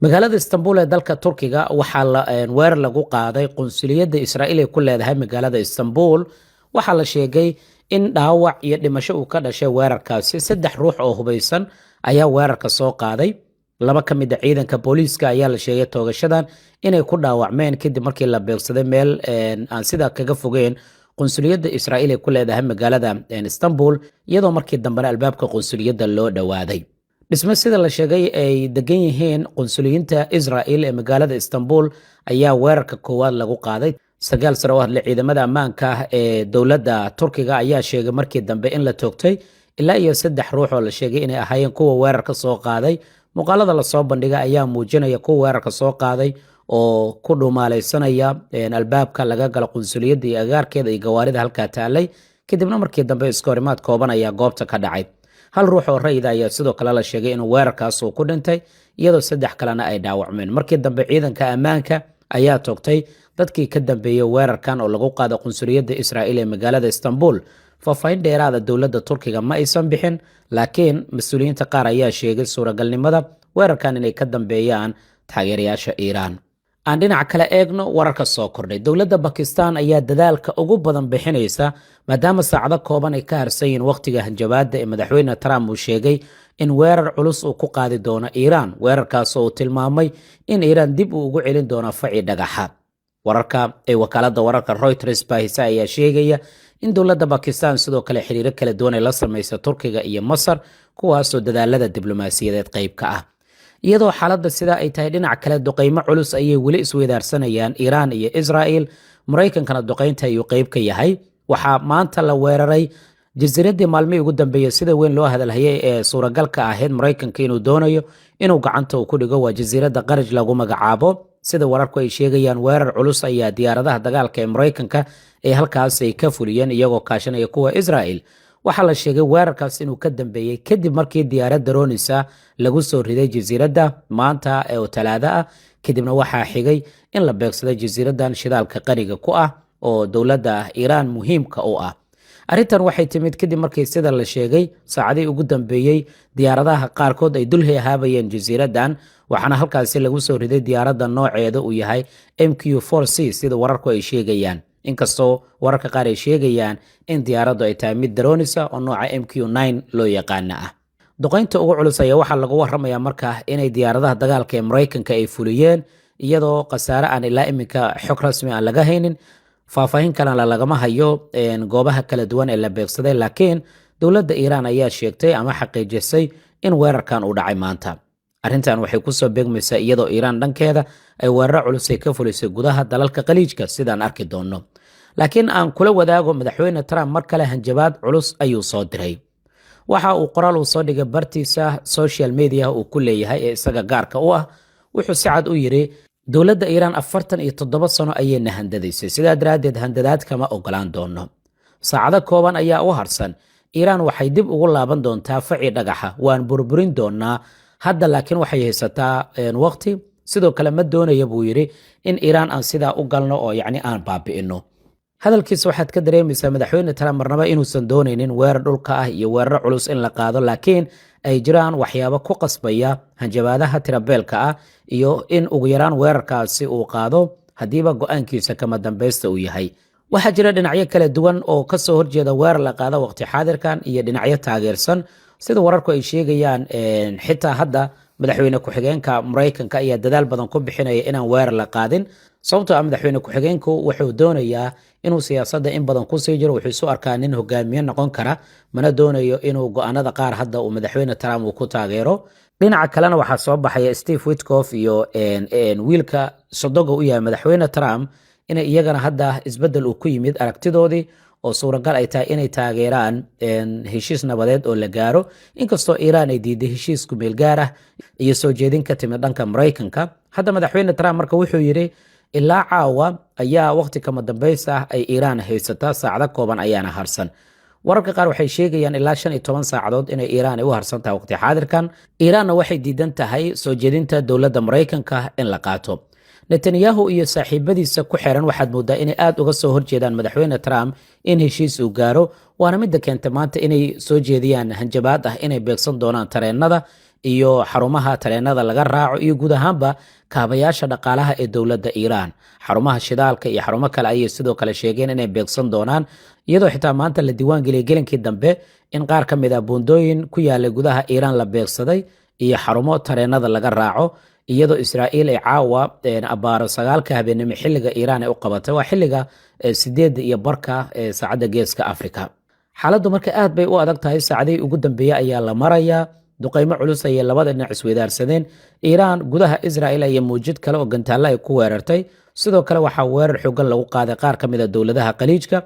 Magaalada Istanbul ee dalka Turkiga waxaa weerar lagu qaaday qunsuliyadda Israa'iil ay ku leedahay magaalada Istanbul. Waxaa la sheegay in dhaawac iyo dhimasho uu ka dhashay weerarkaasi. Saddex ruux oo hubaysan ayaa weerarka soo qaaday. Laba ka mid a ciidanka booliiska ayaa la sheegay toogashadan inay ku dhaawacmeen kadib markii la beegsaday meel aan sidaa kaga fogeen qunsuliyadda Israa'iil ay ku leedahay magaalada Istanbul, iyadoo markii dambena albaabka qunsuliyadda loo dhowaaday. Dhisme sida la sheegay ay degan yihiin qunsuliyiinta Israa'il ee magaalada Istanbul ayaa weerarka koowaad lagu qaaday. Sagaal sare oo hadlay ciidamada ammaanka ee dowladda Turkiga ayaa sheegay markii dambe in la toogtay ilaa iyo saddex ruux oo la sheegay inay ahaayeen kuwa weerarka soo qaaday. Muuqaalada lasoo bandhigay ayaa muujinaya kuwa weerarka soo qaaday oo ku dhumaalaysanaya albaabka laga galo qunsuliyadda iyo agaarkeeda iyo gawaarida halkaa taalay. Kadibna markii dambe iskahorimaad kooban ayaa goobta ka dhacay. Hal ruux oo rayida ayaa sidoo kale la sheegay inuu weerarkaas uu ku dhintay, iyadoo saddex kalena ay dhaawacmeen. Markii dambe ciidanka ammaanka ayaa toogtay dadkii ka dambeeyey weerarkan oo lagu qaado qunsuliyadda Israa'iil ee magaalada Istanbul. Faahfaahin dheeraada dowladda Turkiga ma aysan bixin, laakiin mas-uuliyiinta qaar ayaa sheegay suuragalnimada weerarkan inay ka dambeeyaan taageerayaasha Iiraan. Aan dhinac kale eegno wararka soo kordhay. Dowladda Bakistan ayaa dadaalka ugu badan bixinaysa maadaama saacado kooban ay ka harsan yihiin wakhtiga hanjabaadda ee madaxweyne Trump uu sheegay in weerar culus uu ku qaadi doono Iiraan, weerarkaas oo uu tilmaamay in Iiraan dib uu ugu celin doono faci dhagaxa. Wararka ay wakaaladda wararka Reuters baahisa ayaa sheegaya in dowladda Bakistan sidoo kale xiriiro kala duwan ay la samaysa Turkiga iyo Masar, kuwaasoo dadaalada diblomaasiyadeed qayb ka ah. Iyadoo xaaladda sidaa ay tahay, dhinac kale duqaymo culus ayay weli isweydaarsanayaan Iiraan iyo Israa'il. Maraykankana duqaynta ayuu qayb ka yahay. Waxaa maanta la weeraray jasiiraddii maalmihii ugu dambeeyey sida weyn loo hadalhayay ee suuragalka ahayd Maraykanka inuu doonayo inuu gacanta uu ku dhigo, waa jasiiradda Qaraj lagu magacaabo. Sida wararku ay sheegayaan, weerar culus ayaa diyaaradaha dagaalka ee Maraykanka ee halkaas ay ka fuliyeen, iyagoo kaashanaya kuwa Israel. Waxaa la sheegay weerarkaas inuu ka dambeeyey kadib markii diyaarad drones ah lagu soo riday jasiiradda maanta oo Talaado ah. Kadibna waxaa xigay in la beegsaday jasiiraddan shidaalka qaniga ku ah oo dowladda Iiraan muhiimka u ah. Arrintan waxay timid kadib markii, sida la sheegay, saacadihii ugu dambeeyey diyaaradaha qaarkood ay dul hehaabayeen jasiiraddan, waxaana halkaasi lagu soo riday diyaaradda nooceeda uu yahay MQ-4C, sida wararku ay sheegayaan, inkastoo wararka qaar ay sheegayaan in diyaaraddu ay tahay mid drones ah oo nooca MQ-9 loo yaqaana ah. Duqaynta ugu culus ayaa waxaa lagu waramayaa markaa inay diyaaradaha dagaalka ee Maraykanka ay fuliyeen, iyadoo khasaare aan ilaa iminka xog rasmi aan laga haynin. Faahfaahin kalena lagama hayo goobaha kala duwan ee la beegsaday, laakiin dowladda Iiraan ayaa sheegtay ama xaqiijisay in weerarkan uu dhacay maanta. Arrintan waxay kusoo beegmaysaa iyadoo Iiraan dhankeeda ay weeraro culus ay ka fulisay gudaha dalalka Khaliijka, sidaan arki doonno. Laakiin aan kula wadaago, madaxweyne Trump mar kale hanjabaad culus ayuu soo diray. Waxa uu qoraal uu soo dhigay bartiisa social media uu ku leeyahay ee isaga gaarka u ah wuxuu si cad u yidhi: "Dowladda Iiraan 47 sano ayayna handadaysay, sidaa daraaddeed handadaad kama ogolaan doono. Saacado kooban ayaa u harsan. Iiraan waxay dib ugu laaban doontaa faci dhagaxa, waan burburin doonaa hadda, laakiin waxay haysataa waqti. Sidoo kale ma doonaya," buu yidhi, "in Iiraan aan sidaa u galno oo yacni aan baabi'ino." Hadalkiisa waxaad ka dareemaysaa madaxweyne Trump marnaba inuusan doonaynin weerar dhulka ah iyo weeraro culus in la qaado, laakiin ay jiraan waxyaabo ku qasbaya hanjabaadaha tirabeelka ah iyo in ugu yaraan weerarkaasi uu qaado haddiiba go-aankiisa kama dambaysta uu yahay. Waxaa jira dhinacyo kala duwan oo kasoo horjeeda weerar la qaado waqti xaadirkan iyo dhinacyo taageersan. Sida wararku ay sheegayaan, xitaa hadda madaxweyne ku-xigeenka Maraykanka ayaa dadaal badan ku bixinaya inaan weerar la qaadin, sababtoo ah madaxweyne ku-xigeenku wuxuu doonayaa inuu siyaasadda in badan kusii jiro. Wuxuu isu arkaa nin hogaamiye noqon kara, mana doonayo inuu go-aanada qaar hadda uu madaxweyne Trump uu ku taageero. Dhinaca kalena waxaa soo baxaya Steve Witkoff iyo wiilka sodoga u yahay madaxweyne Trump inay iyagana hadda isbedel uu ku yimid aragtidoodii, oo suuragal ay tahay inay taageeraan heshiis nabadeed oo la gaaro, inkastoo Iiraan ay diiday heshiis kumeel gaar ah iyo soo jeedin ka timid dhanka Maraykanka. Hadda madaxweyne Trump marka wuxuu yidhi ilaa caawa ayaa waqti kama dambays ah ay Iiraan haysataa, saacado kooban ayaana harsan. Wararka qaar waxay sheegayaan ilaa 15 saacadood inay Iiraan ay u harsan tahay waqti xaadirkan. Iiraanna waxay diidan tahay soo jeedinta dowladda Maraykanka in la qaato. Netanyahu iyo saaxiibadiisa ku xiran waxaad moodaa inay aada uga soo horjeedaan madaxweyne Trump in heshiis uu gaaro, waana midda keentay maanta inay soo jeediyaan hanjabaad ah inay beegsan doonaan tareenada. iyo xarumaha tareenada laga raaco iyo guud ahaanba kaabayaasha dhaqaalaha ee dowladda Iiraan. Xarumaha shidaalka iyo xarumo kale ayay sidoo kale sheegeen inay beegsan doonaan, iyadoo xitaa maanta la diiwaangeliyay gelinkii dambe in qaar ka mid ah buundooyin ku yaalay gudaha Iiraan la beegsaday iyo xarumo tareenada laga raaco, iyadoo Israa'iil ay caawa abaaro 9-ka habeenimo xilliga Iiraan ay u qabatay, waa xilliga 8:30 ee saacadda Geeska Africa. Xaaladdu marka aad bay u adag tahay. Saacadihii ugu dambeeyey ayaa la marayaa. Duqaymo culus ayay labada dhinac isweydaarsadeen. Iiraan gudaha Israel ayay muujid kale oo gantaallo ay ku weerartay. Sidoo kale waxaa weerar xoogan lagu qaaday qaar ka mid ah dowladaha Khaliijka.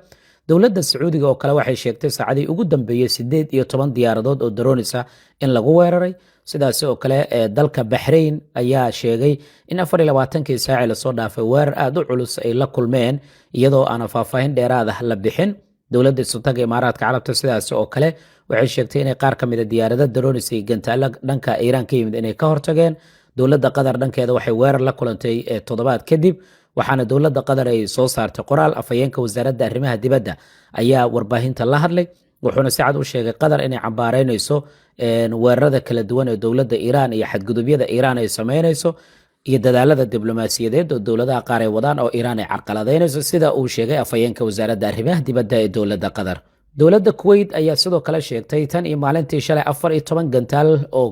Dowladda Sacuudiga oo kale waxay sheegtay saacadihii ugu dambeeyey 18 diyaaradood oo drones ah in lagu weeraray. Sidaasi oo kale dalka Baxrain ayaa sheegay in 24-kii saaci lasoo dhaafay weerar aada u culus ay la kulmeen, iyadoo aana faahfaahin dheeraad ah la bixin. Dowladda Isutaga Imaaraadka Carabta sidaasi oo kale waxay sheegtay inay qaar ka mid ah diyaarado drones iyo gantaalo dhanka Iiraan ka yimid inay ka hortageen. Dowladda Qatar dhankeeda waxay weerar la kulantay toddobaad kadib, waxaana dowladda Qatar ay soo saartay qoraal. Afhayeenka wasaaradda arrimaha dibadda ayaa warbaahinta la hadlay, wuxuuna si cad u sheegay Qatar inay cambaaraynayso weerarada kala duwan ee dowladda Iiraan iyo xadgudubyada Iiraan ay sameynayso iyo dadaalada diblomaasiyadeed oo dowladaha qaar ay wadaan oo Iiraan ay carqaladaynayso, sida uu sheegay afhayeenka wasaaradda arrimaha dibadda ee dowladda Qatar. Dowladda Kuwait ayaa sidoo kale sheegtay tan iyo maalintii shalay 14 gantaal oo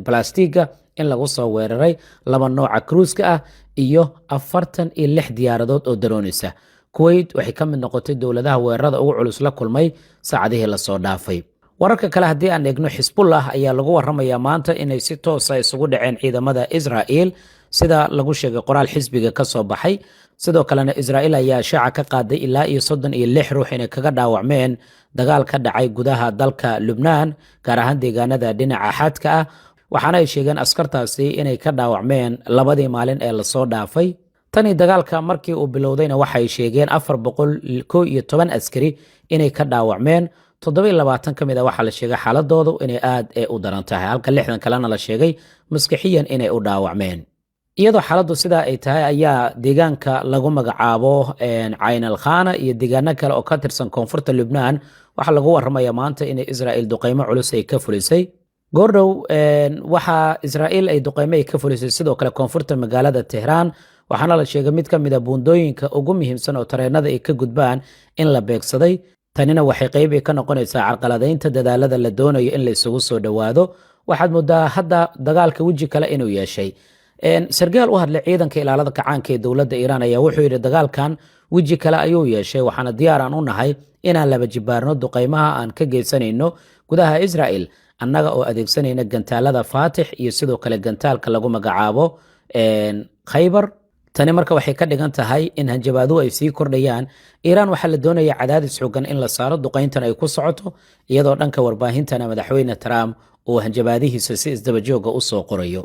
balastiga in lagu soo weeraray, laba nooca cruise-ka ah iyo 46 diyaaradood oo drones ah. Kuwait waxay ka mid noqotay dowladaha weerarada ugu culus la kulmay saacadihii lasoo dhaafay. Wararka kale haddii aan eegno, Xisbullah ayaa lagu waramayaa maanta inay si toosa isugu dhaceen ciidamada Israel, sida lagu sheegay qoraal xisbiga ka soo baxay. Sidoo kalena Israel ayaa shaaca ka qaaday ilaa iyo 36 ruux inay kaga dhaawacmeen dagaal ka dhacay gudaha dalka Lubnaan, gaar ahaan deegaanada dhinaca xadka ah. Waxaana ay sheegeen askartaasi inay ka dhaawacmeen labadii maalin ee lasoo dhaafay. Tani dagaalka markii uu bilowdayna waxay sheegeen 411 askari inay ka dhaawacmeen. 27 ka mid ah waxaa la sheegay xaaladoodu inay aad u daran tahay, halka 60 kalena la sheegay maskixiyan inay u dhaawacmeen. Iyadoo xaaladdu sidaa ay tahay ayaa deegaanka lagu magacaabo Cayn Alkhana iyo deegaano kale oo ka tirsan koonfurta Lubnaan waxaa lagu waramaya maanta inay Israel duqeymo culus ay ka fulisay. Goordhow waxaa Israa'iil ay duqeymo ay ka fulisay sidoo kale koonfurta magaalada Tehraan, waxaana la sheegay mid ka mid ah buundooyinka ugu muhiimsan oo tareenada ay ka gudbaan in la beegsaday. Tanina waxay qeyb ka noqonaysaa carqaladaynta dadaalada la doonayo in la isugu soo dhowaado. Waxaad moodaa hadda dagaalka weji kale inuu yeeshay. Sargaal u hadlay ciidanka ilaalada kacaanka ee dowladda Iiraan ayaa wuxuu yidhi: "Dagaalkan weji kale ayuu yeeshay, waxaana diyaar aan u nahay inaan laba jibaarno duqeymaha aan ka geysanayno gudaha Israel, annaga oo adeegsanayna gantaalada Faatix iyo sidoo kale gantaalka lagu magacaabo Khaybar." Tani marka waxay ka dhigan tahay in hanjabaaduhu ay sii kordhayaan. Iiraan waxaa la doonaya cadaadis xogan in la saaro duqeyntan ay ku socoto, iyadoo dhanka warbaahintana Madaxweyne Trump uu hanjabaadihiisa si isdabajooga u soo qorayo.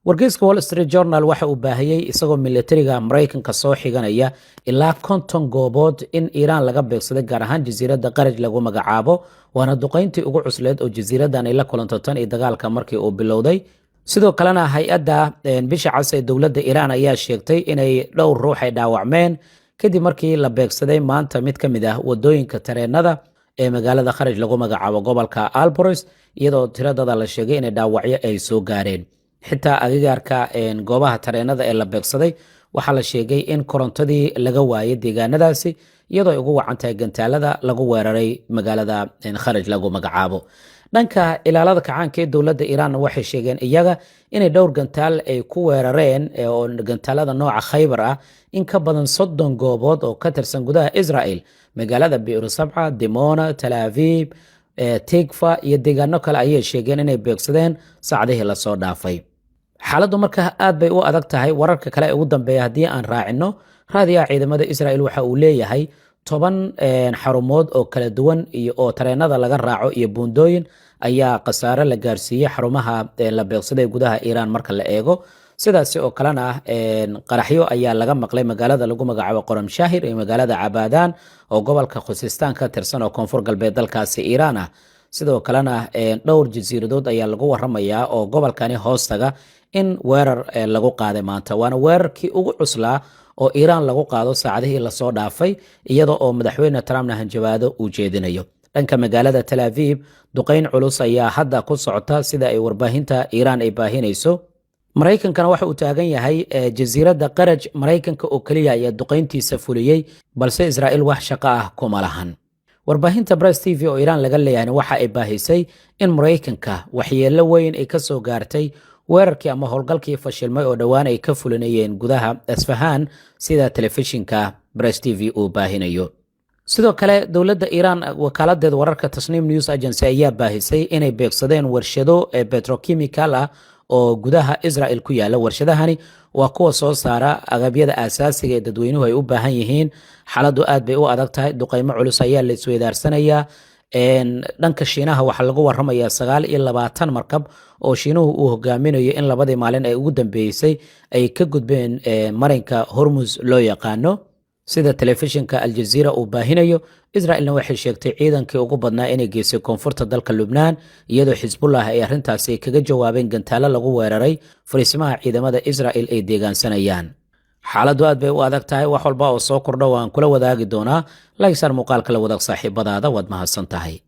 Wargeyska Wall Street Journal waxa uu baahiyey, isagoo militariga Maraykanka soo xiganaya, ilaa 50 goobood in Iiraan laga beegsaday, gaar ahaan jasiiradda Qaraj lagu magacaabo, waana duqeyntii ugu cusleed oo jasiiraddan ay la kulanto tan iyo dagaalka markii uu bilowday. Sidoo kalena hay-adda Bisha Cas ee dowladda Iiraan ayaa sheegtay inay dhowr ruux ay dhaawacmeen kadib markii la beegsaday maanta mid ka mid ah wadooyinka tareenada ee magaalada Kharaj lagu magacaabo, gobolka Alborz, iyadoo tiradada la sheegay inay dhaawacyo ay soo gaareen. Xitaa agagaarka goobaha tareenada ee la beegsaday waxaa la sheegay in korontadii laga waayay deegaanadaasi, iyadoo ay ugu wacan tahay gantaalada lagu weeraray magaalada Kharaj lagu magacaabo. Dhanka ilaalada kacaanka ee dowladda Iiraan waxay sheegeen iyaga inay dhowr gantaal ay ku weerareen oo gantaalada nooca Khaybar ah in ka badan 30 goobood oo ka tirsan gudaha Israel, magaalada Bi'ru Sabca, Dimona, Tel Aviv, Tigfa iyo deegaano kale ayay sheegeen inay beegsadeen saacadihii lasoo dhaafay. Xaaladdu marka aad bay u adag tahay. Wararka kale ee ugu dambeeya haddii aan raacino, raadiyaha ciidamada Israel waxa uu leeyahay 10 xarumood oo kala duwan iyo oo tareenada laga raaco iyo buundooyin ayaa khasaare la gaarsiiyey xarumaha la beegsaday gudaha Iiraan marka la eego. Sidaasi oo kalena qaraxyo ayaa laga maqlay magaalada lagu magacaabo Qoramshaahir iyo magaalada Cabaadaan oo gobolka Khusistaan ka tirsan oo koonfur galbeed dalkaasi Iiraan ah. Sidoo kalena dhowr jasiiradood ayaa lagu waramayaa oo gobolkani hoostaga in weerar lagu qaaday maanta, waana weerarkii ugu cuslaa oo Iiraan lagu qaado saacadihii lasoo dhaafay, iyada oo Madaxweyne Trumpna hanjabaado uu jeedinayo. Dhanka magaalada Tel Aviv, duqayn culus ayaa hadda ku socota, sida ay warbaahinta Iiraan ay baahinayso. Maraykankana waxa uu taagan yahay jasiiradda Qaraj Maraykanka oo keliya ayaa duqayntiisa fuliyey, balse Israa'iil wax shaqo ah kuma lahan. Warbaahinta Press TV oo Iiraan laga leeyahayna waxa ay baahisay in Maraykanka waxyeello weyn ay ka soo gaartay weerarkii ama howlgalkii fashilmay oo dhowaan ay ka fulinayeen gudaha Asfahaan, sida telefishinka Press TV uu baahinayo. Sidoo kale, dowladda Iiraan wakaaladeeda wararka Tasniim News Agency ayaa baahisay inay beegsadeen warshado petrochemical ah oo gudaha Israel ku yaala. Warshadahani waa kuwa soo saara agabyada aasaasiga ee dadweynuhu ay u baahan yihiin. Xaaladdu aad bay u adag tahay, duqeymo culus ayaa la isweydaarsanayaa. Dhanka Shiinaha waxaa lagu waramayaa 29 markab oo Shiinuhu uu hogaaminayo in labadii maalin ee ugu dambeysay ay ka gudbeen marinka Hormus loo yaqaano, sida telefishinka Aljaziira uu baahinayo. Israelna waxay sheegtay ciidankii ugu badnaa inay geysay koonfurta dalka Lubnaan, iyadoo Xisbullah ay arrintaasi kaga jawaabeen gantaalo lagu weeraray fariisimaha ciidamada Israel ay deegaansanayaan. Xaaladdu aad bay u adag tahay. Wax walba oo soo kordha waan kula wadaagi doonaa. Like saar muuqaalka, la wadaag saaxiibadaada. Waad mahadsan tahay.